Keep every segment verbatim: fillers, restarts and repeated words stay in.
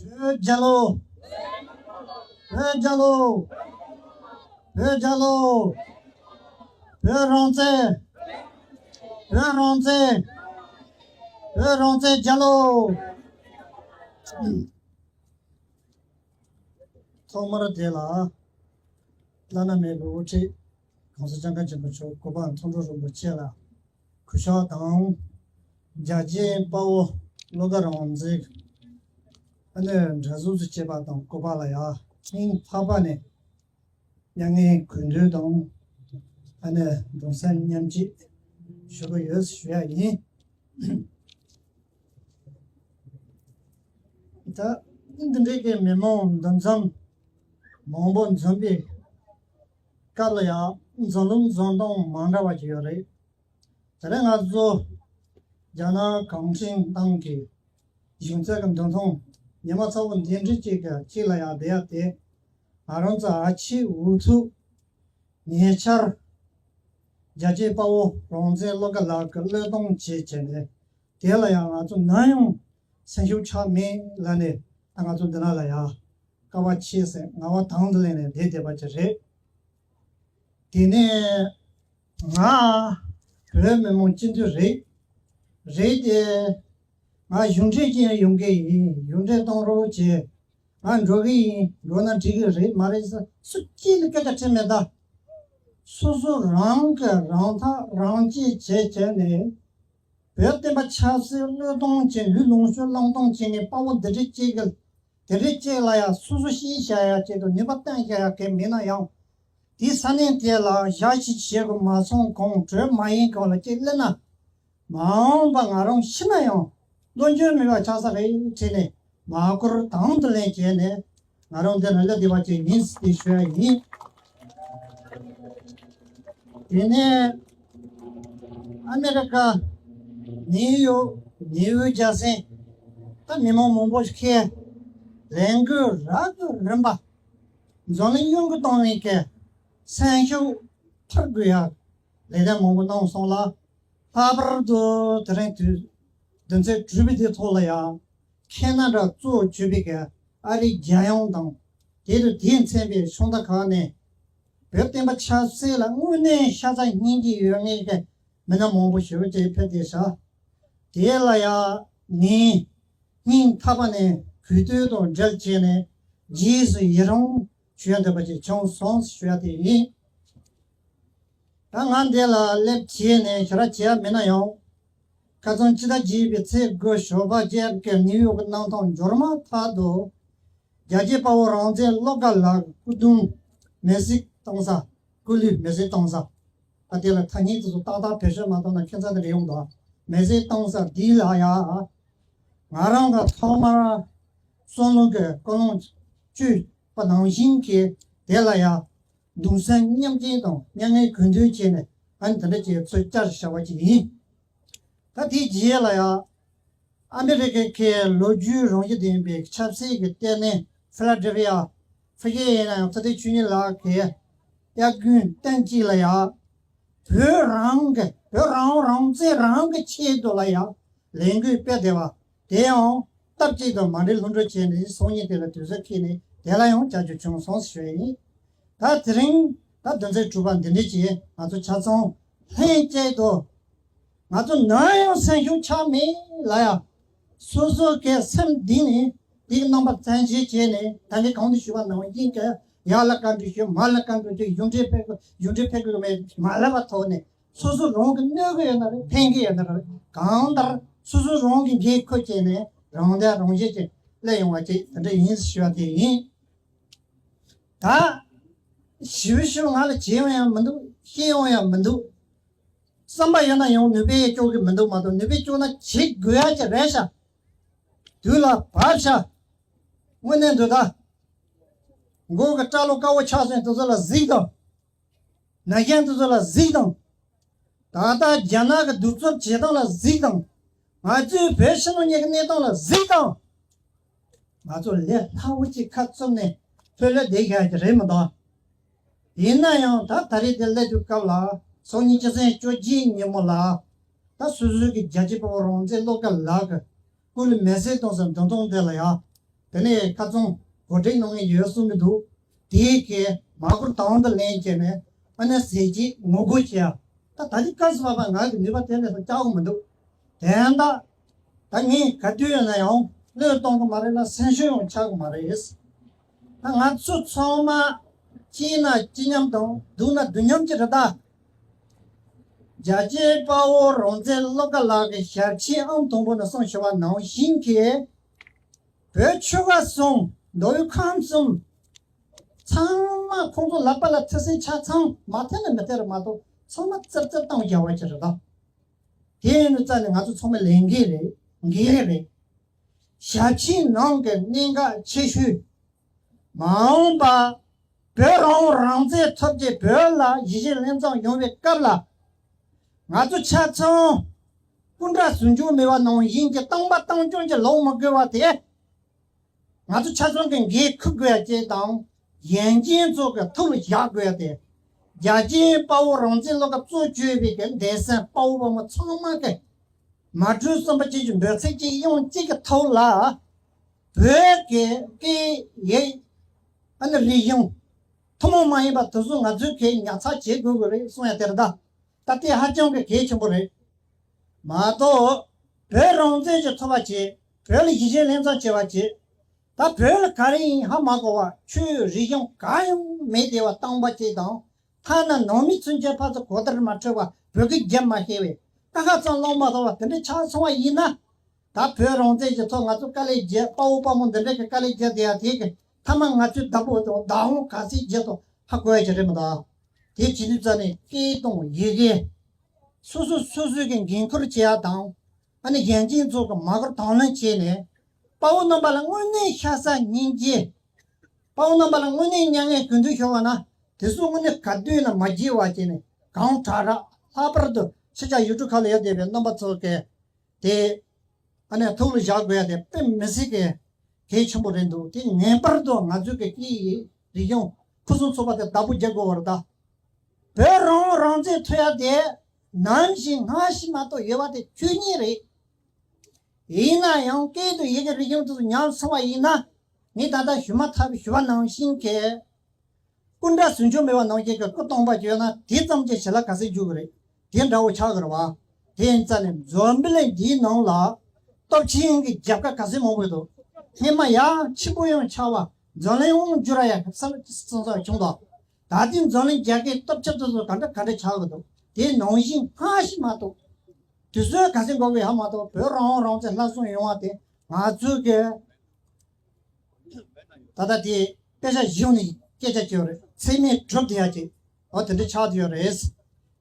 བོད་རྒྱལ་ལོ། བོད་རྒྱལ་ལོ། བོད་རྒྱལ་ལོ། བོད་རང་བཙན། བོད་རང་བཙན། བོད་རང་བཙན་རྒྱལ་ལོ། ཐོག་མར་དེ་ལ་བླ་ན་མེད་པའི་དབུ་ཁྲིད་གོང་ས་སྐྱབས་མགོན་ཆེན་པོ་མཆོག་གུས་པ་མཐོང་གྲོལ་རིན་པོ་ཆེ་ལ་གུས་ཕྱག་དང་། རྒྱལ་གཅེས་དཔའ་བོ་བློ་དགའ་རང་བཙན་ཨ་ནི་འདྲ་གཟུགས་སུ་བྱེད་པ་དང་གུས་པ་ལ་ཡ་སྙིང་ཐག་པ་ནས་མྱ་ངན་གུས་འདུད་དང་ཨ་ནི་གདུང་སེམས་མཉམ་སྐྱེད་ཞུ་གི་ཡོད་ཞུ་ཡ་ཡིན། ད་འདི་འདྲའི་གི་མི་མང་འདུ་འཛོམས་མང་པོ་འཛོམས་པའི་སྐབས་ལ་ཡང་འཛོམས་ལུགས་འཛོམས་སྟངས་མ་འདྲ་བ་ཅིག་ཡོད་རེད། དེ་རིང་ང་ཚོ་རྒྱ་ནག་གུང་ཁྲན་ཏང་གི་གཞུང་ཚབ་ཀྱི་འདུ་ཁང་ཉི་མ་ཚ་བོ་འདི་འདྲའི་ཅིག་གི་ཅིག་ལ་ཡང་བསྡད་ཡ་དེ་ང་རང་ཚོ་ཨ་ཕྱི་འུ་ཐུག་ཉེ་ཆར་རྒྱལ་གཅེས་དཔའ་བོ་རང་བཙན་བློ་དགའ་ལགས་ཀྱི་བློས་གཏོང་བྱས་བྱས་ནས་དེ་ལ་ཡང་ང་ཚོ་ནམ་ཡང་སེམས་ཤུགས་ཆག་མེད་ལབ་ནས་ད་ང་ཚོ་འདི་ན་ལ་ཡ་དཀའ་བ་སྤྱད་ཟེར་ངལ་བ་དང་དུ་ལེན་ནས་བསྡད་བསྡད་པ་ཅིག་རེད། དེ་ནས་ང་བོད་མི་མང་སྤྱི་འཐུས་རེད། རེད་དེ། ང་གཞུང་འབྲེལ་ཅན་ཡོང་གི་ཡིན། གཞུང་འབྲེལ་གཏོང་རོགས་བྱེད། ང་འགྲོ་གི་ཡིན། འགྲོ་ན་འགྲིག་གི་རེད་མ་རེད་ཟེར་སུ་གཅིག་ལ་སྐད་ཆ་དྲིས་མེད་ད། སོ་སོ་རང་གི་རང་ཐག་རང་གཅོད་བྱས་བྱས་ནས་བོད་བསྟན་པ་ཆབ་སྲིད་བློས་གཏོང་བྱས། ལུས་ལོངས་སྤྱོད་བློས་གཏོང་བྱས་ནས་དཔའ་བོ་འདི་འདྲ་གཅིག་གི་དེ་རིང་གཅིག་ལ་ཡང་སོ་སོ་ཤེས་བྱ་ཡ་གཅིག་ཏུ་ནུས་པ་བཏོན་བྱ་ཡ་གལ་མིན་ན་ཡང་། དེའི་ས་གནས་དེ་ལ་ཞག་ཞིག་བྱེད་དགོས་མ་སོང་གོང་གྲོས་མ་ཡིན་གོང་ལ་གཅིག་སླེབས་ན། མ་འོངས་པ་ང་རང་ཤི་ན་ཡང་བློ་འགྱོད་མེད་པ་ཆགས་ས་རེད་དྲན་ནས་མ་འཁོར་དང་དུ་ལེན་བྱས་ནས་ང་རང་འདི་ལ་སླེབས་བསྡད་པ་ཅིག་ཡིན་ཟེར་ཞུ་ཡ་ཡིན། དེ་ནས་ཨ་མེ་རི་ཀ་ནིའུ་ཡོག་ནིའུ་རྒྱ་སེ་ད་མི་མང་མང་པོ་ཞིག་གིས་ལས་འགུལ་རབ་ཏུ་རིམ་པ་འཛམ་གླིང་གཡུང་དུ་གཏོང་བའི་གི་སེམས་ཤུགས་འཕར་དགོས་ཡ་ལས་དོན་མང་པོ་གནང་སོང་ལ། ལྷག་པར་དུ་དེ་རིང་དུས་བདུན་ཚེས་དྲུག་པའི་དེ་ཐོག་ལ་ཡང་ཁེ་ན་ཌ་གཙོ་བྱས་པའི་གི་ཨ་རིའི་རྒྱལ་ཡོངས་དང་དེ་དང་དེས་མཚན་པའི་ཕྱོགས་མཐའ་ཁག་ནས་བོད་བསྟན་པ་ཆབ་སྲིད་ལ་དངོས་གནས་ཤ་ཚ་སྙིང་རྗེ་ཡོད་མཁན་གྱི་མི་སྣ་མང་པོ་ཞིག་ཅིག་ཕེབས་བསྡད་ཤག་དེ་ལ་ཡང་ངས་སྙིང་ཐག་པ་ནས་གུས་བཏུད་དང་འབྲེལ་བྱས་ནས་རྗེས་སུ་ཡི་རང་ཞུ་ཡ་འདོད་པ་ཅིག་བྱུང་སོང་ཞུ་ཡ་དེ་ཡིན། ད་ང་འདི་ལ་སླེབས་བྱས་ནས་ཞེ་དྲག་བྱས་ཡ་མིན་ན་ཡང་། ཁ་སང་ཕྱི་ཟླ་བརྒྱད་པའི་ཚེས་དགུ་ཞོགས་པ་བརྒྱད་ཀྱི་ནིའུ་ཡོག་གི་གནམ་ཐང་འབྱོར་མ་ཐག་ཏུ། རྒྱལ་གཅེས་དཔའ་བོ་རང་བཙན་བློ་དགའ་ལགས་སྐུ་གདུང་མེ་བསྲེགས་གཏོང་ས། སྐུ་ལུས་མེ་བསྲེགས་གཏོང་ས། ད་དེ་ལ་ཐ་སྙད་དེ་ཚོ་ཏག་ཏག་བེད་སྤྱོད་མ་གཏོང་ན་ཁྱད་མཚར་དེ་རེད་ཡོང་འདུག་མེ་བསྲེགས་གཏོང་ས་འདི་ལ་ཡ། ང་རང་ག་ཐོག་མར་བསམ་བློ་གི་ཀུན་སློང་བཅོས་པ་ནང་བཞིན་གྱི་དེ་ལ་ཡ། གདུང་སེམས་མཉམ་སྐྱེད་དང་མྱ་ངན་གུས་འདུད་བྱས་ནས་ཨ་ནི་དེ་འདྲ་ཅིག་ཚུར་བཅར་བཞག་པ་ཅིག་ཡིན། ད་དེའི་རྗེས་ལ་ཡང་ཨ་མི་རི་ཀའི་ལོ་རྒྱུས་རང་བཞིན་ལྡན་པའི་ཆབ་སྲིད་ཀྱི་ལྟེ་གནས་ཕི་ལ་ཌེལ་ཕི་ཡ། ཕི་ཡེ་ཡིན་ན་ཡང་ཚེ་བརྟན་ཆོས་ཉིད་ལགས་ཀྱིས་དབྱར་དགུན་སྟོན་དཀྱིལ་ལ་ཡང་བོད་རང་གི་བོད་རང་རང་བཙན་རང་གི་ཆེད་དུ་ལ་ཡང་ལས་འགུལ་སྤེལ་བསྡད་པ་དེ་ཡང་སྟབས་གཅིག་ཏུ་མ་འགྲིག་ལྷུན་གྲུབ་བྱས་ནས་སང་ཉིན་དེ་ལ་དུས་ཚོད་ཁེལ་ནས་དེ་ལ་ཡང་བཅར་རྒྱུ་བྱུང་སོང་ཞུ་ཡ་ཡིན། ད་དེ་རིང་ད་བདུན་ཚེས་དྲུག་པ་འདི་འདྲ་ཅིག་ང་ཚོ་ཆ་ཚང་ལྷན་སྐྱེས་དུ་ང་ཚོ་ནམ་ཡང་སེམས་ཤུགས་ཆག་མེད་ལ་ཡ། སོ་སོ་གི་སེམས་གཏིང་ནས་དེའི་རྣམ་པ་བཙན་ཤེད་བྱས་ནས་ད་གིན་གོང་དུ་ཞུས་པ་ནང་བཞིན་གྱི་ཡར་ལ་བཀའ་འདྲི་ཞུ། མར་ལ་བཀའ་འདྲི་ཞུ། གཞུང་འབྲེལ་ཕེབས་དགོས། གཞུང་འབྲེལ་ཕེབས་དགོས་མེད་མ་ལབ་པ་ཐོག་ནས་སོ་སོ་རང་གི་གནོད་གི་ཡོད་ན་རེད། ཕན་གི་ཡོད་ན་རེད། གང་ལྟར་སོ་སོ་རང་གི་འགན་ཁུར་བྱས་ནས་རང་བདེ་རང་གཤིས་ཀྱི་སླེབས་ཡོང་བ་ཅིག་དེ་འདྲ་ཡིན་ཞུ་བ་དེ་ཡིན། ད་ཞིབ་ཞིབ་ང་ལ་བྱེད་ཡོང་ཡང་མི་འདུག་བཤད་ཡོང་ཡང་མི་འདུག་བསམ་པ་ཡོད་ན་ཡང་ནུས་པས་སྐྱོར་གི་མི་འདུག་མ་གཏོགས་ནུས་པས་སྐྱོར་ན་བྱེད་དགོས་ཡ་ཅིག་རེད་ཤག་དུས་ལ་བབ་ཤག་དངོས་གནས་འདུག་ད། མགོ་གི་སྐྲ་ལོ་དཀར་བོ་ཆགས་སོང་དེ་ཚོ་ལ་གཟིགས་དང་། ན་གཞོན་དེ་ཚོ་ལ་གཟིགས་དང་། ད་ལྟ་རྒྱ་ནག་གི་གདུག་རྩུབ་བྱེད་སྟངས་ལ་གཟིགས་དང་། ང་ཚོའི་བོད་ཕྱི་ནང་གཉིས་ཀྱི་གནས་སྟངས་ལ་གཟིགས་དང་། ང་ཚོ་ལས་སླ་བོ་ཅིག་ཁ་བཙུམ་ནས་ལྷོད་ལྷོད་བསྡད་ཡག་གི་རེད་མི་འདུག་ཡིན་ན་ཡང་ད་ད་རེས་དེ་སླེབས་དུས་སྐབས་ལ་སང་ཉིན་སྤྱི་ཚེས་བཅོ་བརྒྱད་ཉིན་མོ་ལ་ ད་སོ་སོའི་གི་རྒྱལ་གཅེས་དཔའ་བོ་རང་བཙན་བློ་དགའ་ལགས་ཀྱི་སྐུ་ལ་མེ་སྲེག་གཏོང་ས་འདོན་ཐོང་དེ་ལ་ཡ། དེ་ནས་ཁ་ཚོན་གོ་སྒྲིག་གནང་མཁན་ཡོད་གསུང་གི་འདུག་དེའི་གི་མ་གུར་དང་དུ་ལེན་བྱས་ནས་ཨ་ནི་ཟས་བཅད་ངོ་རྒོལ་བྱས་ཡ། ད་ད་ལྟའི་སྐབས་སུ་བབ་པ་ང་གི་ནུས་པ་དེ་ལས་སུ་བཅག་གི་མི་འདུག་དེ་ཡང་ད་ད་ངས་ག་དུས་ཡོད་ན་ཡང་བློས་གཏོང་གི་མ་རེད་ན་སེམས་ཤུགས་ཡང་ཆག་གི་མ་རེད། ད་ང་ཚོ་ཚང་མ་སྐྱིད་ན་སྐྱིད་མཉམ་དང་སྡུག་ན་སྡུག་མཉམ་གྱི་རེད་ད། རྒྱལ་གཅེས་དཔའ་བོ་རང་བཙན་བློ་དགའ་ལགས་ཀྱི་ཞབས་ཕྱི་ཨང་དང་པོ་ནས་གསུངས་བཞག་པ་ནང་བཞིན་གྱི། བོད་ཆོལ་ཁ་གསུམ། མདོ་དབུས་ཁམས་གསུམ། ཚང་མ་ཁོང་ཚོ་ལག་པ་ལ་ཐུག་སའི་ཆ་ཚང་མ་ཐེ་ན་མི་ཐེ་ར་མ་གཏོགས་ཚང་མ་ཙིར་ཙིར་བཏང་རྒྱག་པ་ཅིག་རེད་ད། དེ་ཡིན་དུས་ཙ་ནས་ང་ཚོ་ཚང་མ་ལས་འགན་རེད། འགན་རེད། ཞབས་ཕྱི་ནང་གི་གནད་འགག་ཆེ་ཤོས། མ་འོངས་པ་བོད་རང་དབང་རང་བཙན་ཐོབ་རྗེས་བོད་ལ་ཡིད་ཆེས་ལྷན་ཚོགས་ཡོང་བའི་སྐབས་ལ། ང་ཚོ་ཆ་ཚང་སྐུ་འདྲ་ཟུང་འཇུག་མེད་པ་ནང་བཞིན་གྱི་བཏང་པ་བཏང་རྐྱང་གི་ལོག་མི་དགོས་པ་དེ། ང་ཚོ་ཆ་ཚང་གི་འགན་འཁུར་དགོས་ཡ་ཅིག་དང་། ཡན་ཅིན་ཚོ་གི་ཐུགས་ལ་བཞག་དགོས་ཡ་དེ། རྒྱལ་གཅེས་དཔའ་བོ་རང་བཙན་བློ་དགའ་གཙོ་བྱས་པའི་གི་འདས་སེམས་དཔའ་བོ་དཔའ་མོ་ཚང་མ་གི་མ་གྲོས་གསུམ་པ་གཅིག་གི་འབོད་ཚིག་གཅིག་ཡང་གཅིག་གི་ཐོག་ལ། བོད་ཀྱི་སྐད་ཡིག་ཨ་ནི་རིག་གཞུང་ཐུན་མོང་མ་ཡིན་པ་དེ་ཚོ་ང་ཚོས་གི་ཉར་ཚགས་བྱེད་དགོས་ཀྱི་རེད་གསུང་ཡ་དེ་རེད་ད། ད་དེ་ཧ་ཅང་གི་གལ་ཆེན་པོ་རེད། མ་གཏོགས། བོད་རང་བཙན་ཞིག་ཐོབ་པ་བྱེད། བོད་ལ་ཡིད་ཆེས་ལྷན་ཚོགས་བྱེད་པ་བྱེད། ད་བོད་ལ་ག་རེ་ཡིན་ཧ་མ་གོ་བ་ཆོས་རིག་གཞུང་གང་ཡང་མེད་བསྡད་པ་སྟོང་པ་ཅིག་དང་། ཐ་ན་ནང་མི་ཚུན་ཆད་ཕར་ཚུར་གོ་བརྡ་མ་འཕྲོད་པ་བོད་སྐད་རྒྱབ་མ་ཤེས་པའི་ཀ་ཁ་ཚང་ལོང་མ་ཐོབ་པ་དེ་འདྲ་ཆགས་སོང་བ་ཡིན་ན། ད་བོད་རང་བཙན་ཞིག་ཐོབ་ང་ཚོ་དཀའ་ལས་བརྒྱབ་དཔའ་བོ་དཔའ་མོ་འདི་འདྲ་གི་དཀའ་ལས་བརྒྱབ་བསྡད་ཡ་དེ་གི་མཐའ་མ་ང་ཚོའི་བདག་པོ་དང་བདག་དབང་ག་ཚོད་བརྒྱབ་དང་ཧ་གོ་ཡ་ཅིག་རེད་མི་འདུག་དེ་བྱེད་དུས་ཙ་ནས་སྐད་དང་ཡི་གེ། སོ་སོ་སོ་སོའི་གི་འགན་ཁུར་བྱེད་ཡ་དང་། ཨ་ནི་ཡན་ཅིན་ཚོ་གི་མ་གུར་དང་ལེན་བྱས་ནས། དཔའ་བོ་རྣམ་པ་ལ་དངོས་གནས་ཤ་ཚ་སྙིང་རྗེ། དཔའ་བོ་རྣམ་པ་ལ་དངོས་གནས་མྱ་ངན་གུས་འདུད་ཤོར་བ་ན། དེ་ཚོ་དངོས་གནས་ག་དུས་ན་མ་བརྗེད་པ་བྱས་ནས་གང་དྲག་དྲག་ལྷག་པར་དུ་ཕྱི་རྒྱལ་ཡུལ་གྲུ་ཁག་ལ་ཡོད་བསྡད་པའི་རྣམ་པ་ཚོ་གི་དེ། ཨ་ནི་ཐུགས་ལ་བཞག་དགོས་ཡ་དེ་དཔེ་མི་སྲིད་ཀྱི་གལ་ཆེན་པོ་རེད་འདུག་དེ་ངེས་པར་དུ་ང་ཚོའི་གི་སྐད་ཡིག་རིག་གཞུང་ཕུན་སུམ་ཚོགས་པ་དེ་བདག་པོ་རྒྱག་དགོས་པ་རེད་ད། བོད་རང་དབང་རང་བཙན་ཐོབ་ཡ་དེ་ནམ་ཞིག་སྔ་ཕྱི་མ་གཏོགས་ཡོད་པ་དེ་ཆོས་ཉིད་རེད། ཡིན་ན་ཡང་སྐད་དང་ཡི་གེ་རིག་གཞུང་དེ་ཚོ་ཉམས་སོང་བ་ཡིན་ན། ངས་ད་ལྟ་ཞུ་མ་ཐག་པའི་ཞུ་བ་ནང་བཞིན་གྱི། སྐུ་འདྲ་ཟུང་འཇུག་མེད་པ་ནང་བཞིན་གྱི་སྐུ་སྟོང་པ་ཅིག་ཡོད་ན་དེ་ཙམ་གྱིས་ཞི་ལ་ག་ཚོད་འཇུག་གི་རེད། དེ་འདྲ་བོ་ཆགས་ཀྱི་རེད་བ། དེ་ཡིན་ཙང་ནས་འཛམ་བུ་གླིང་འདིའི་ནང་ལ་སྟོབས་ཆེན་གྱི་རྒྱལ་ཁབ་ག་ཚོད་མང་པོ་འདུག་སྔོན་མ་ཡང་ཆེན་པོ་ཡང་ཆགས་པ་འཛམ་གླིང་དབང་བསྒྱུར་ཡ་ཡང་བསམ་བསམ་བྱུང་དོ། ད་ལྟའི་འཛམ་གླིང་རྒྱལ་ཁབ་སྟོབས་ཆེ་དེ་ཚོ་ག་འདྲ་ག་འདྲ་ཆགས་ཀྱི་འདུག་དེ་ནང་བཞིན་སྔ་ཕྱི་མ་གཏོགས། དུས་ཚོད་ག་ཚོད་འགོར་གི་ཡོད་མ་གཏོགས་བོད་རང་དབང་རང་བཙན་སླར་གསོ་ཡོང་བ་དེ་ང་ཚོའི་གི་ད་ལྟ་དེ་དཔེ་ཆ་གཞི་ནས་སྐད་ཆ་བྱས་པ་རེད། ཚེགས་མེད་གྲུབ་བསྡད་ཡ་ཅིག་འོ་དེ་འདྲ་ཆགས་བསྡད་ཡོད་རེད།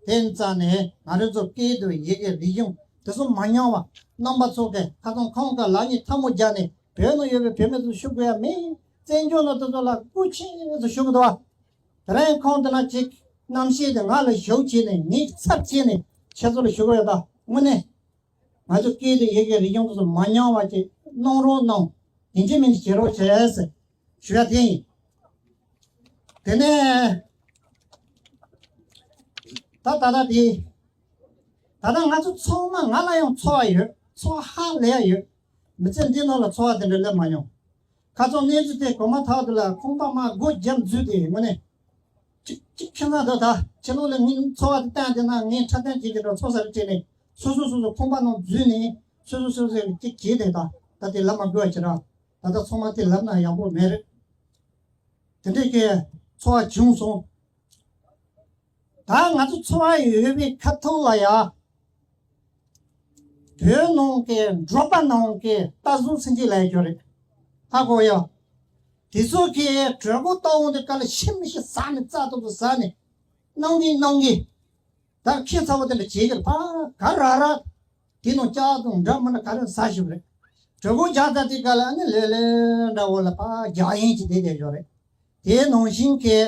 དེ་ཡིན་ཙང་ནས་ང་རང་ཚོ་སྐད་དང་ཡི་གེ་རིག་གཞུང་དེ་ཚོ་མ་ཉམས་པ་རྣམ་པ་ཚོ་གི་ཁ་སང་ཁོང་གི་ལག་གཉིས་ཐལ་མོ་སྦྱར་ནས་བོད་ནང་ཡོད་པའི་བོད་མི་ཚོ་ཞུ་དགོས་ཡ་མེད། བཙན་བྱོལ་ནང་དེ་ཚོ་ལ་སྐུ་མཁྱེན་ཚོ་ཞུ་གི་འདུག་བ། དེ་རིང་ཁོང་དེ་ན་ཅིག་རྣམ་ཤེས་དེ་ང་ལ་ཞུགས་བྱས་ནས་ངའི་ཚབ་བྱས་ནས་ཁྱེད་ཚོ་ལ་ཞུ་གི་ཡོད་ད་དངོས་གནས། ང་ཚོ་སྐད་དང་ཡི་གེ་རིག་གཞུང་དེ་ཚོ་མ་ཉམས་པ་ཅིག་གནང་རོགས་གནང་། ཡིན་གཅིག་མིན་གཅིག་བྱེད་རོགས་བྱས་ཟེར་ཞུ་ཡ་དེ་ཡིན། དེ་ནས་ད་ད་ལྟ་དེ་ད་ལྟ་ང་ཚོ་ཚང་མ་ང་ལ་ཡང་ཚོར་བ་ཡོད། ཚོར་བ་ཧ་ལས་ཡ་ཡོད། མི་ཚེ་འདི་ནང་ལ་ཚོར་བ་དེ་འདྲ་སླེབས་མ་མྱོང་། ཁ་སང་གནས་ཚུལ་དེ་གོ་མ་ཐག་དེ་ལ་ཁང་པ་མར་སྒོ་བརྒྱབ་འཛུལ་དེ་དངོས་གནས། གཅིག་གཅིག་ཁྱེད་ཚང་དུ་ད་ཕྱི་ལོགས་ལ་ངའི་འཚོ་བ་དེ་བསྟན་དེ་ན་ངའི་འཁྲབ་སྟོན་བྱེད་ཀྱི་འགྲོ་ཚོགས་སར་བྲིས་ནས་སོ་སོ་སོ་སོ་ཁང་པ་ནང་འཛུལ་ནས་སོ་སོ་སོ་སོའི་གཅིག་བྱས་དེ་ད་ད་དེ་ལབ་མ་དགོས་པ་བྱེད་ར། ད་ལྟ་ཚང་མ་དེ་ལབ་ན་ཡག་པོ་མེད་རེད། དེ་འདྲས་ཀྱི་ཚོར་བ་བྱུང་སོང་། ད་ང་ཚོ་འཚོ་བ་ཡོད་པའི་ཁ་ཐུག་ལ་ཡ། བོད་ནང་གི་འབྲོག་པ་ནང་གི་ལྟ་བཟོ་ཚན་གྱི་ལས་སྐྱོ་རེད། ཧ་གོ་ཡ། དེ་ཚོ་གི་གྲོད་ཁོག་ལྟ་འོང་དུས་ག་ལ་ཤི་མི་ཤི་ཟ་ནི་རྩ་ཏོག་ཏོ་ཟ་ནི། གནང་གི་གནང་གི། ད་ཁྱི་ཚ་བོ་དེ་འདྲ་བྱེད་ཀྱི་ཕ་ག་ར་ར། དེ་ནང་ལྕགས་དང་འདྲ་མི་འདྲ་ག་རེ་ཟ་ཞིག་རེད། གྲོད་ཁོག་རྒྱགས་ཚར་དུས་ག་ལ་ཨ་ནི་ལེ་ལེ་འདྲ་བོ་ལ་ཕ་རྒྱགས་ཡིན་གྱི་བསྡད་བསྡད་ཡོད་རེད། དེའི་ནང་བཞིན་གྱི་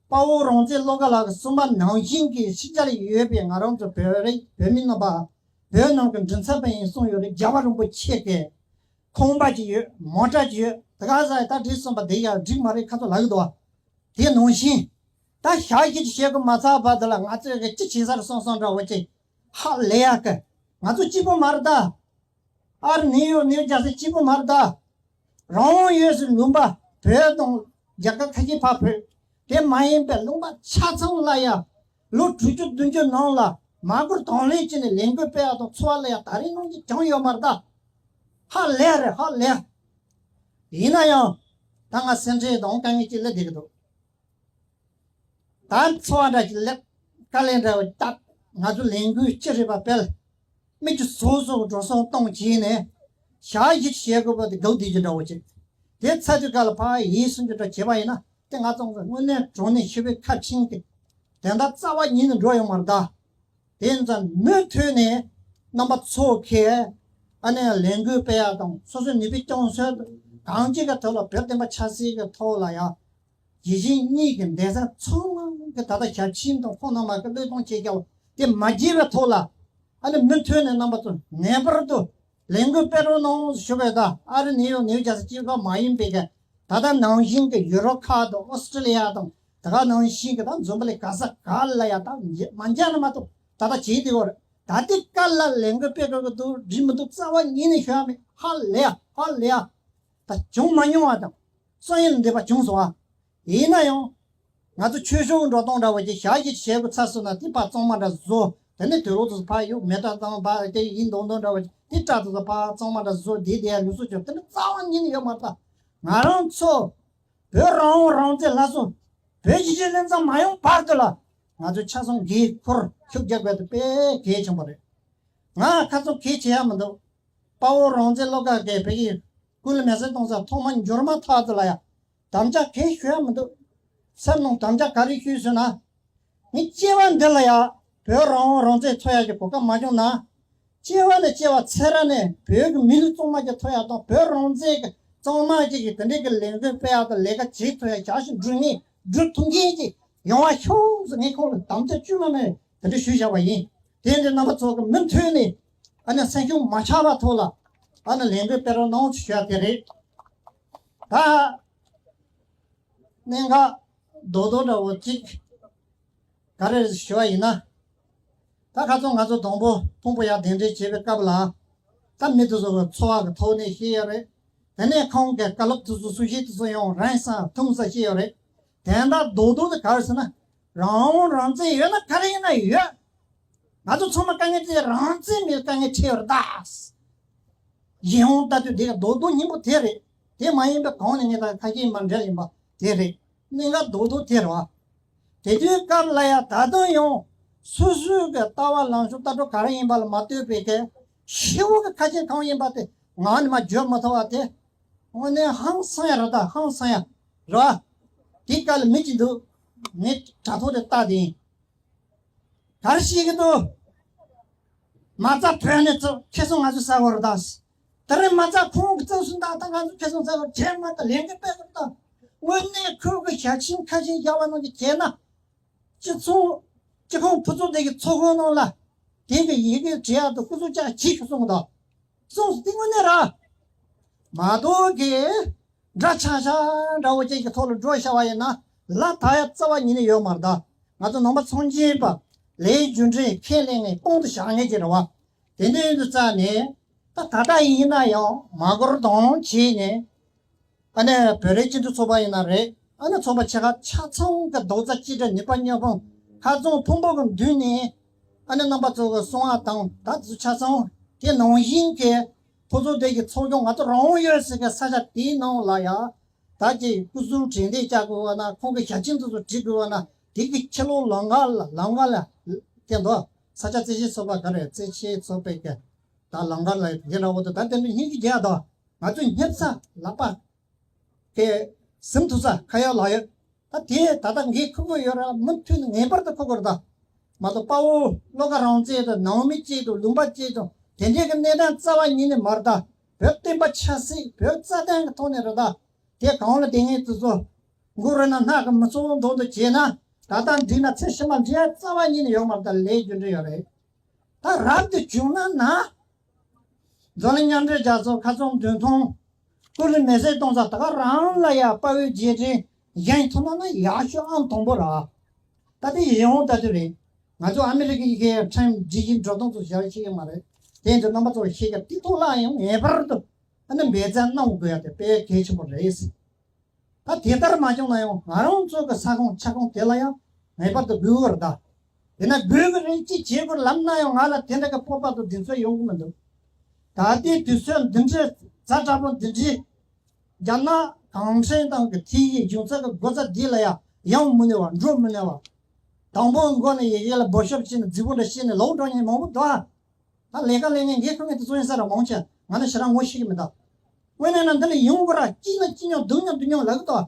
དཔའ་བོ་རང་བཙན་བློ་དགའ་ལགས་ཀྱིས་གསུངས་པ་ནང་བཞིན་གྱི་ཕྱི་རྒྱལ་ཡོད་པའི་ང་རང་ཚོ་བོད་རིགས་བོད་མི་རྣམ་པ། བོད་ནང་གི་མགྲིན་ཚབ་པ་ཡིན་གསུངས་ཡོད་རེད། རྒྱལ་བ་རིན་པོ་ཆེ་གི་ཁང་པ་ཅིག་ཡོད། མོ་ཊ་ཅིག་ཡོད། དེ་ག་ས་ད་འགྲིག་སོང་པ་དེ་ཡང་འགྲིག་མ་རེད་ཁ་ཚོ་ལབ་ཀྱི་འདུག་བ། དེ་ནང་བཞིན་ད་ཞག་བཞི་ཅིག་བྱེད་དགོས་མ་ཚར་བར་དུ་ལ་ང་ཚོས་གི་ཅི་བྱེད་སར་སོང་སོང་འདྲ་བོ་ཅིག་ཧ་ལས་ཡག་གི། ང་ཚོ་གཅིག་པོ་མ་རེད་ད། ཨ་རི་ནིའུ་ཡོག་ནིའུ་ཇར་སི་གཅིག་པོ་མ་རེད་ད། རང་དབང་ཡོད་སའི་ལུང་པ་བོད་དང་རྒྱ་གར་ཁ་ཤས་ཕར་བོད། དེ་མ་ཡིན་པའི་ལུང་པ་ཆ་ཚང་ལ་ཡ། ལོ་དྲུག་ཅུ་བདུན་ཅུ་ནང་ལ་མ་སྐུལ་དང་ལེན་བྱས་ནས་ལས་འགུལ་སྤེལ་བ་དང་འཚོ་བ་ལ་ཡ་ད་རིང་ནང་གི་གྱང་ཡོད་མ་རེད་ད། ཧ་ལས་རེད་ཧ་ལས། ཡིན་ན་ཡང་། ད་ང་སེམས་ཁྲལ་དང་དཀའ་ངལ་ཅིག་སླེབས་བསྡད་ཀྱི་འདུག་ད་འཚོ་བ་འདྲ་ཞིག་ལེགས། དཀའ་ལས་འདྲ་བ་བཏབ། ང་ཚོ་ལས་འགུལ་ཅི་རིགས་པ་སྤེལ། མི་གི་སོ་སོ་གི་འགྲོ་སོང་གཏོང་བྱས་ནས། ཞག་བཞི་བྱེད་དགོས་པ་དེ་དགའ་བདེ་གི་འདྲ་བོ་ཅིག་དེ་ཚ་དུས་སྐབས་ལ་ཕ་ཡིས་སུན་གྱི་འདྲ་བྱེད་པ་ཡིན་ན། དེ་ང་ཚོ་དངོས་གནས་དྲང་གནས་ཤི་བའི་ཁ་ཆིངས་ཀྱི་དེ་འདྲ་རྩ་བ་ཉིད་ནས་འགྲོ་ཡོང་མ་རེད་ད། དེ་ཡིན་ཙང་མུ་མཐུད་ནས་རྣམ་པ་ཚོ་གིས་ཨ་ནེ་ལས་འགུལ་སྤེལ་ཡག་དང་སོ་སོའི་ནུས་པའི་སྐྱོན་སོན་གང་ཅིའི་ཐོག་ལ་བོད་བསྟན་པ་ཆབ་སྲིད་ཀྱི་ཐོག་ལ་ཡང་། རྒྱལ་ཞེན་གཉིས་ཀྱི་འདས་ས་ཚང་མ་གི་ད་ལྟ་ཞབས་ཕྱི་དང་ཁོང་རྣམ་པ་གི་བློས་གཏོང་བྱེད་རྒྱུ་དེ་མ་བརྗེད་པའི་ཐོག་ལ། ཨ་ནི་མུ་མཐུད་ནས་རྣམ་པ་ཚོ་ངེས་པར་དུ་ལས་འགུལ་སྤེལ་རོགས་གནང་ཞུ་བའི་ད། ཨ་རི་ནིའུ་ཡོག་ནིའུ་ཇར་སི་གཅིག་པ་མ་ཡིན་པའི་གི་ད་ལྟ་ནང་བཞིན་གྱི་ཡུ་རོབ་ཁག་དང་ཨོ་སི་ཀྲི་ལི་ཡ་དང་ད་ག་ནང་བཞིན་གྱི་ད་འཛོམས་པ་ལས་ག་ས་ག་ལ་ཡ་ད་མ་འཇགས་ན་མ་གཏོགས་ད་ལྟ་བྱེད་དེ་བར་ད་ལྟའི་སྐབས་ལ་ལས་འགུལ་སྤེལ་དགོས་ཀྱི་འདུག་འགྲིག་མི་འདུག་རྩ་བ་ཉིད་ནས་ཤོད་ཡ་མེད། ཧ་ལས་ཡ་ཧ་ལས་ཡ། ད་བྱུང་མ་མྱོང་བ་དང་། སང་ཉིན་འདས་པ་བྱུང་སོང་ཨ། ཡིན་ན་ཡང་། ང་ཚོ་ཆོས་ཕྱོགས་འགྲོ་སྟངས་འདྲ་བོ་ཅིག་ཞག་གཅིག་བྱེད་དགོས་ཚར་སོང་ན་དེ་ཕར་གཙང་མ་འདྲ་བཟོ། དེ་ནས་དུས་རོགས་དུ་ཕར་གཡུག་མེ་སྲེག་བཏང་ཕར་དེ་ཡིན་མདོག་མདོག་འདྲ་བོ་ཅིག་དེ་སྐྲ་དུ་ཕར་གཙང་མ་འདྲ་བཟོ། དེ་དེ་ཡ་ལུགས་སྲོལ་ཅིག་དེ་ནི་རྩ་བ་ཉིད་ནས་ཡོད་མ་རེད། ང་རང་ཚོ་བོད་རང་དབང་རང་བཙན་སླར་གསོ་བོད་གཞིས་བྱེས་ལྷན་ཚོགས་མ་ཡོང་བར་དུ་ལ་ང་ཚོ་ཆ་ཚང་འགན་ཁུར་ཤུགས་རྒྱག་དགོས་དེ་དཔེ་གལ་ཆེན་པོ་རེད། ང་ཁ་ཚོན་གལ་ཆེ་ཡ་མི་འདུག་དཔའ་བོ་རང་བཙན་བློ་དགའ་གིས་བོད་ཀྱི་སྐུ་ལུས་མེ་སྲེག་གཏོང་ས་ཐོག་མ་འབྱོར་མ་ཐག་ཏུ་ལ་ཡ། དམ་བཅའ་གང་ཞུ་ཡ་མི་འདུག་སེམས་ནང་དམ་བཅའ་ག་རེ་ཞུས་ཟེར་ན། ངས་སྐྱེ་བ་འདི་ལ་ཡ། བོད་རང་དབང་རང་བཙན་འཚོལ་ཡ་གི་གོ་སྐབས་མ་བྱུང་ན། སྐྱེ་བ་ནས་སྐྱེ་བ་ཚེ་རབས་ནས་བོད་ཀྱི་མི་ལུས་གཙང་མ་ཅིག་ཐོབ་ཡ་དང་བོད་རང་བཙན་གྱི་གཙང་མ་ཅིག་གི་དེ་འདྲའི་གི་ལས་འགུལ་སྤེལ་ཡ་དང་ལས་ཀ་བྱེད་ཐུབ་ཡ་ཞག་ཞིག་འགྲུབ་ངེས་འགྲུབ་ཐུབ་མཁན་ཅིག་ཡོང་བ་ཤོག་ཟེར་ངས་ཁོང་ལ་དམ་བཅའ་བཅོས་མ་མེད། དེ་འདྲ་ཞུས་བཞག་པ་ཡིན། དེ་འདྲ་རྣམ་པ་ཚོ་གི་མུ་མཐུད་ནས་ཨ་ནི་སེམས་ཤུགས་མ་ཆག་པ་ཐོག་ལ་ཨ་ནི་ལས་འགུལ་སྤེལ་རོགས་གནང་ཞུ་ཡ་དེ་རེད། ད་གནད་འགག་རྡོག་རྡོག་འདྲ་བོ་གཅིག་ག་རེ་ཞུ་བ་ཡིན་ན། ད་ཁ་སང་ང་ཚོ་དང་པོ་ཕུང་པོ་ཡར་གདན་འདྲེན་བྱེད་པའི་སྐབས་ལ། ད་མི་དེ་ཚོ་གི་འཚོ་བ་གི་ཐོག་ནས་ཤེས་ཡོད་རེད། དེ་ནས་ཁོང་གི་བཀའ་སློབ་དེ་ཚོ་གསུང་བཤད་དེ་ཚོ་ཡང་རིང་ས་ཐུང་ས་ཤེས་ཡོད་རེད། དེ་འདྲ་རྡོག་རྡོག་དེ་ག་རེ་ཟེར་ན། རང་དབང་རང་བཙན་ཡོད་ན་ག་རེ་ཡིན་ན་ཡོད། ང་ཚོ་ཚང་མ་དཀའ་ངལ་དེ་རང་བཙན་མེད་དཀའ་ངལ་འཕྲད་ཡོད་རེད་ད། ཡིན་འོང་ལྟ་དུས་དེ་ག་རྡོག་རྡོག་སྙིང་པོ་དེ་རེད། དེ་མ་ཡིན་པའི་གོང་ནས་ངས་ད་ཁ་ཤས་མ་འདྲ་ཡིན་པ་དེ་རེད། གནད་འགག་རྡོག་རྡོག་དེ་རེད་བ། དེ་དུས་སྐབས་ལ་ཡང་ད་དུང་ཡང་སོ་སོའི་གི་ལྟ་བ་ལངས་ཕྱོགས་ལྟ་གྲུབ་ག་རེ་ཡིན་པ་ལ་མ་ལྟོས་པའི་གི་ཤི་བོ་གི་ཁ་ཆེམས་གང་ཡིན་པ་དེ་ངག་ནས་མ་བརྗོད་མ་ཐུབ་པ་དེ་དངོས་གནས་ཧང་སང་ཡ་རེད་ད། ཧང་སང་ཡ་རེད་བ། དེ་སྐབས་ལ་མི་གཅིག་འདུག་ངས་དྲ་ཐོག་དེ་ལྟ་དེ་ཡིན། ག་རེ་བཤད་ཀྱི་འདུག་མ་རྩ་བོད་ནས་ཚུར་ཁེ་བཟང་ང་ཚོས་ཟ་དགོས་རེད་ད། དེ་རིང་མ་རྩ་ཁོང་གི་བཙན་གསུམ་དང་ད་ང་ཚོས་ཁེ་བཟང་ཟ་དགོས་རེད། བྱས་མ་ད་ལས་འགུལ་སྤེལ་དགོས་རེད་ད། དངོས་གནས་ཁོས་གི་ཞལ་ཆེམས་ཁ་ཆེམས་བཞག་པ་ནང་གི་བྱས་ན། སྤྱི་ཚོགས་སྤྱི་ཁོངས་ཕུན་ཚོགས་ལྡན་གྱི་ཚོགས་ཁང་ནང་ལ་དེ་གི་ཡི་གེ་བྲིས་ཡག་ཏུ་སྐུ་གཟུགས་ཅག་གྱིས་གསུངས་དང་། གསུངས་སུ་ཏིང་ངོ་ནས་ར། མ་གཏོགས་ཀྱི་འདྲ་ཆགས་ཆགས་འདྲ་བོ་ཅན་གྱི་ཐོག་ལ་འགྲོ་བཞག་པ་ཡིན་ན་ལ་ད་ཡ་རྩ་བ་ཉིད་ནས་ཡོད་མ་རེད་ད། ང་ཚོ་ནང་པ་ཚོང་ཆེན་པ་ལས་རྒྱུ་འབྲས་ཁས་ལེན་ངེས་གཏོང་དུ་བཞག་ངེས་ཀྱི་རེད་བ། དེ་འདྲའི་དུ་རྩ་ནས་ད་ད་ལྟ་ཡིན་ན་ཡང་མ་འགོར་གདོང་བྱས་ནས། ཨ་ནེ་བོད་རིགས་སྤྱི་མཐུན་ཚོགས་པ་ཡིན་ན་རེད། ཨ་ནེ་ཚོགས་པ་ཆེ་ཁག་ཆ་ཚང་གི་རྡོག་རྩ་གཅིག་སྒྲིལ་ནུས་པ་མཉམ་སྤུངས་ཁ་རྩང་ཕུང་པོ་གི་མདུན་ནས་ཨ་ནེ་རྣམ་པ་ཚོ་གི་གསང་བ་དང་ད་དེ་ཚོ་ཆ་ཚང་དེ་ནང་བཞིན་གྱི་ཕུན་ཚོགས་ལྡན་གྱི་ཚོགས་ཆུང་ང་ཚོ་རང་དབང་ཡོད་ཟེར་གི་ས་ཆ་དེའི་ནང་ལ་ཡ་ད་ཀྱི་སྐུ་གཟུགས་དྲན་རྟེན་བཅག་དགོས་པ་ན་ཁོང་གི་ཞལ་ཆེམས་དེ་ཚོ་བྲི་དགོས་པ་ན་དེ་གི་ཕྱི་ལོགས་ལམ་ཁ་ལ་ལམ་ཁ་ལ་དེ་འདུག་ས་ཆ་རྩིས་ཞིབ་ཚོགས་པ་ག་རེ་རྩིས་ཞིབ་ཚོགས་པའི་གི་ད་ལམ་ཁ་ལ་དེ་འདྲ་བོ་དེ་ད་དེ་འདྲ་སྙིང་རྗེ་རྒྱག་དང་ང་ཚོ་སྙེབ་ས་ལག་པ། དེ་ཟིན་ཐུབ་ས་ཁ་ཡོད་ལག་ཡོད། ད་དེ་ད་ལྟ་ངས་ཁུར་དགོས་ཡོད་ར་མུ་མཐུད་ནས་ངེས་པར་དུ་ཁུར་དགོས་རེད་ད། མ་གཏོགས་དཔའ་བོ་བློ་དགའ་རང་བཙན་དང་ནང་མི་གཅིག་དང་ལུང་པ་གཅིག་དང་དེ་འདྲའི་གི་གནས་སྟངས་རྩ་བ་ཉིད་ནས་མ་རེད་ད། བོད་བསྟན་པ་ཆབ་སྲིད་བོད་རྩ་དོན་གི་ཐོག་ནས་རེད་ད། དེ་གང་ལ་དེ་ངས་དུ་ཚོ་མགོ་རུ་ན་སྣ་གི་མི་ཚོགས་མདོག་མདོག་བྱས་ན་ད་ལྟ་འགྲིག་ན་ཚེ་ཕྱི་མ་འགྲིག་ཡ་རྩ་བ་ཉིད་ནས་ཡོད་མ་རེད་ད། ལས་རྒྱུ་འབྲས་ཡོད་རེད། ད་རབ་ཏུ་བྱུང་ན་ན། འཛམ་གླིང་མཉམ་འབྲེལ་རྒྱལ་ཚོགས་ཁ་ཚོན་མདུན་ཐུང་། སྐུ་ལུས་མེ་སྲེག་གཏོང་ས་ད་ག་རང་ལ་ཡ་དཔའ་བོའི་རྗེས་དྲན་བཞེངས་ཐུབ་ན་ན་ཡག་ཤོས་ཨང་དང་པོ་ར། ད་དེ་ཡིན་འོང་ལྟ་དུས་རེད། ང་ཚོ་ཨ་མི་རི་ཀའི་གི་ཁྲིམས་སྒྲིག་གཞི་འགྲོ་སྟངས་ཚོ་ཞར་ཤེས་ཡོད་མ་རེད། དེ་ཚོ་རྣམ་པ་ཚོ་ཤེས་ཀྱི་དེ་ཐོག་ལ་ཡང་ངེས་པར་དུ་ཨ་ནི་འབད་བརྩོན་གནང་དགོས་ཡ་དེ་དཔེ་གལ་ཆེན་པོ་རེད། ད་དེ་ལྟར་མ་བྱུང་ན་ཡང་ང་རང་ཚོ་གི་ས་ཁོངས་ཆ་ཁོངས་དེ་ལ་ཡང་ངེས་པར་དུ་དགོས་ཀྱི་རེད་ད། དེ་ན་དགོས་ཀྱི་རེད་ཅེས་བྱེད་དགོས་ལབ་ན་ཡང་ང་ལ་དེ་འདྲ་གི་སྤོབས་པ་དང་གདེང་ཚོད་ཡོང་གི་མི་འདུག་ད་ལྟའི་དུས་ཚོད་འདི་འདྲའི་ཛ་དྲག་པོ་འདི་འདྲའི་རྒྱ་ནག་གུང་ཁྲན་ཏང་གི་ཐེ་ཡི་འབྱུང་རྩ་གི་སྒོ་རྩ་འདི་ལ་ཡང་ཡོང་མི་ནུས་པ། འགྲོ་མི་ནུས་པ། དང་པོ་མགོ་ནས་ཡི་གེ་ལ་འབོ་ཤོབ་བྱས་ནས་རྫིག་པོ་འདྲ་བྱས་ནས་ལོག་འགྲོ་མཁན་མང་པོ་འདུག་ཨ། ད་ལས་ཀ་ལས་ངན་འགན་ཁུར་མཁན་དེ་ཚོ་ཡིན་ས་ར་མང་ཆེ་ང་ནི་ཞེ་དྲག་ངོ་ཤེས་ཀྱི་མི་འདུག་དངོས་གནས་ན་འདི་ལ་ཡོང་དགོས་ར། སྐྱིད་ན་སྐྱིད་མྱོང་སྡུག་མྱོང་སྡུག་མྱོང་ལབ་ཀྱི་འདུག་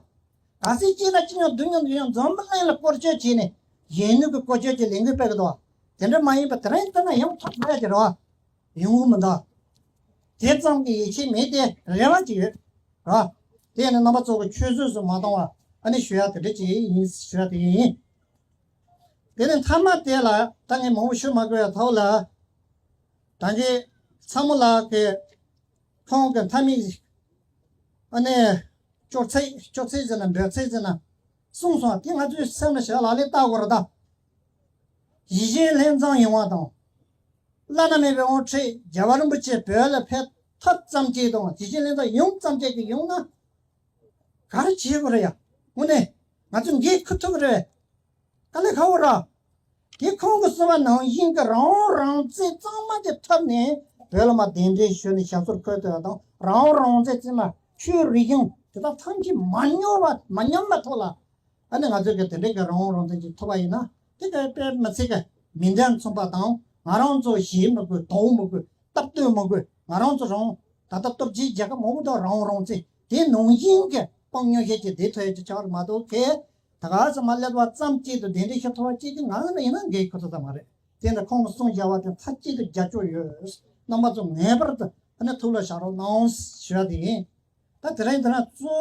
ག་ཚོད་སྐྱིད་ན་སྐྱིད་མྱོང་སྡུག་མྱོང་སྡུག་མྱོང་འཛམ་བུ་གླིང་ལ་སྐོར་སྐྱོད་བྱས་ནས་གཞོན་ནུ་གི་བཀོལ་སྤྱོད་ཀྱི་ལས་འགུལ་སྤེལ་གྱི་འདུག་དེ་འདྲ་མ་ཡིན་པ་དེ་རིང་ལྟ་ན་ཡང་ཐོག་མ་ཡ་ཅིག་རེད་བ། ཡོང་གི་མི་འདུག་དེ་ཙམ་གྱི་ཡིད་ཆེས་མེད་དེ་རེ་བ་ཅིག་ཡོད་ར། དེ་ནི་རྣམ་པ་ཚོ་གི་ཆུད་ཟོས་སུ་མ་གཏོང་བ་ཨ་ནི་ཞུ་ཡ་དེ་འདྲ་ཅིག་ཡིན་ཞུ་ཡ་དེ་ཡིན། དེ་ནི་མཐའ་མ་དེ་ལ་ད་ངས་མང་པོ་ཞུ་མ་དགོས་ཡ་ཐོག་ལ། ད་གིན་ཚ་མོ་ལགས་ཀྱིས་ཁོང་གི་མཐའ་མའི་ཨ་ནི་ཅོག་ཙེ་ཅོག་ཙེ་ཟེར་ན་འབོད་ཚིག་ཟེར་ན་གསུངས་སོང་། དེ་ང་ཚོའི་སེམས་ལ་ཞེ་དྲག་ལག་ལེན་བསྟར་དགོས་རེད་ད། ཞི་ཞིང་ལྷན་འཛོམས་ཡོང་བ་དང་། བླ་ན་མེད་པའི་དབང་ཁྲིད་རྒྱལ་བ་རིན་པོ་ཆེ་བོད་ལ་ཕེབས་ཐབས་ཙམ་གྱིས་དང་ཞི་ཞིང་ལྷན་འཛོམས་ཡོང་ཙམ་གྱིས་ཀྱི་ཡོང་ན་ག་རེ་བྱེད་དགོས་རེད་ཡ། དངོས་གནས་ང་ཚོས་འགན་འཁུར་ཐུབ་ཀྱི་རེད། དཀའ་ལས་ཁག་པོ་ར། དེ་ཁོང་གི་གསུངས་པ་ནང་བཞིན་གྱི་རང་དབང་རང་བཙན་གཙང་མ་གྱི་ཐོག་ནས་བོད་ལ་མར་གདན་འདྲེན་ཞུས་ནས་ཞབས་སོར་འཁོད་ཐུབ་པ་དང་། རང་དབང་རང་བཙན་ཟེར་ན་ཆོས་རིག་གཞུང་དེ་དག་ཐམས་ཅད་མ་ཉམས་པ་མ་ཉམས་པ་ཐོག་ལ་ཨ་ནི་ང་ཚོས་ཀྱི་དེ་འདྲའི་གི་རང་དབང་རང་བཙན་ཅིག་ཐོབ་པ་ཡིན་ན་དེ་ག་དཔེ་མི་སྲིད་གི་མི་འདྲ་མཚུངས་པ་དང་། ང་རང་ཚོ་ཞེད་མི་དགོས། དོགས་མི་དགོས། སྟབས་བསྟུན་མི་དགོས། ང་རང་ཚོ་རང་ད་ལྟ་སྟོབས་ཆེའི་རྒྱལ་ཁབ་མང་པོ་དང་རང་དབང་རང་བཙན་དེ་ནང་བཞིན་གྱི་དཔང་ཉོ་བྱེད་ཀྱི་བདེ་ཐོབ་ཡ་ཅིག་ཆགས་རེད་མ་གཏོགས་ཁེ། ད་ག་ས་མ་སླེབས་པ་ཙམ་གཅིག་ཏུ་གདན་འདྲེན་ཞུ་ཐུབ་པ་གཅིག་གི་ངང་ལ་ཡིན་ན་འགན་ཁུར་ཐུབ་ས་མ་རེད། དེ་འདྲ་ཁོང་གིས་གསུངས་བཞག་པ་དེ་མཐའ་གཅིག་ཏུ་རྒྱབ་སྐྱོར་ཡོད། རྣམ་པ་ཚོ་ངེས་པར་དུ་ཨ་ནི་ཐུགས་ལ་བཞག་རོགས་གནང་ཞུ་བ་དེ་ཡིན། ད་དེ་རིང་དེ་རིང་གཙོ་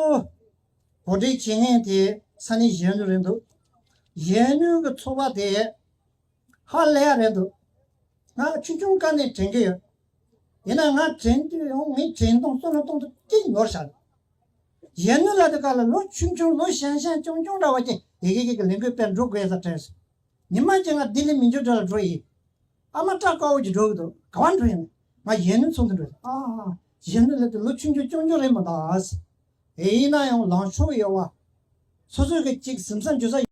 བོ་གོ་སྒྲིག་བྱེད་མཁན་དེ་ས་གནས་གཞོན་ནུ་རེད་འདུག་གཞོན་ནུ་གི་ཚོགས་པ་དེ་ཧ་ལས་ཡ་རེད་འདུག་ང་ཆུང་ཆུང་སྐབས་ནས་དྲན་གྱི་ཡོད། ཡིན་ན་ང་དྲན་དུས་ཡང་ངའི་དྲན་སྟངས་བསམ་བློ་གཏོང་དུས་གཅིག་ནོར་བཞག་གཞོན་ནུ་ལབ་དུས་སྐབས་ལ་ལོ་ཆུང་ཆུང་ལོ་ཞན་ཞན་ཆུང་ཆུང་འདྲ་བ་ཅིག་ཡི་གེ་གི་ལས་འགུལ་སྤེལ་འགྲོ་དགོས་ས་དྲན་སོང་། ཉི་མ་གཅིག་ང་ལྡི་ལི་མི་འགྱུར་དགྲ་ལ་འགྲོ་ཡི། ཨ་མ་སྐྲ་དཀར་པོ་ཅིག་འགྲོ་གི་འདུག་ག་པར་འགྲོ་ཡིན། ང་གཞོན་ནུ་ཚོགས་འདུ་འགྲོ་ཡི། ཨ། གཞོན་ནུ་ལབ་དུས་ལོ་ཆུང་ཆུང་ཆུང་ཆུང་རེད་མ་གཏོགས། ཨེ་ཡིན་ན་ཡང་ལངས་ཕྱོགས་ཡོད་པ། སོ་སོའི་གི་གཅིག་གཟིམ་ས་འཇུ་ས།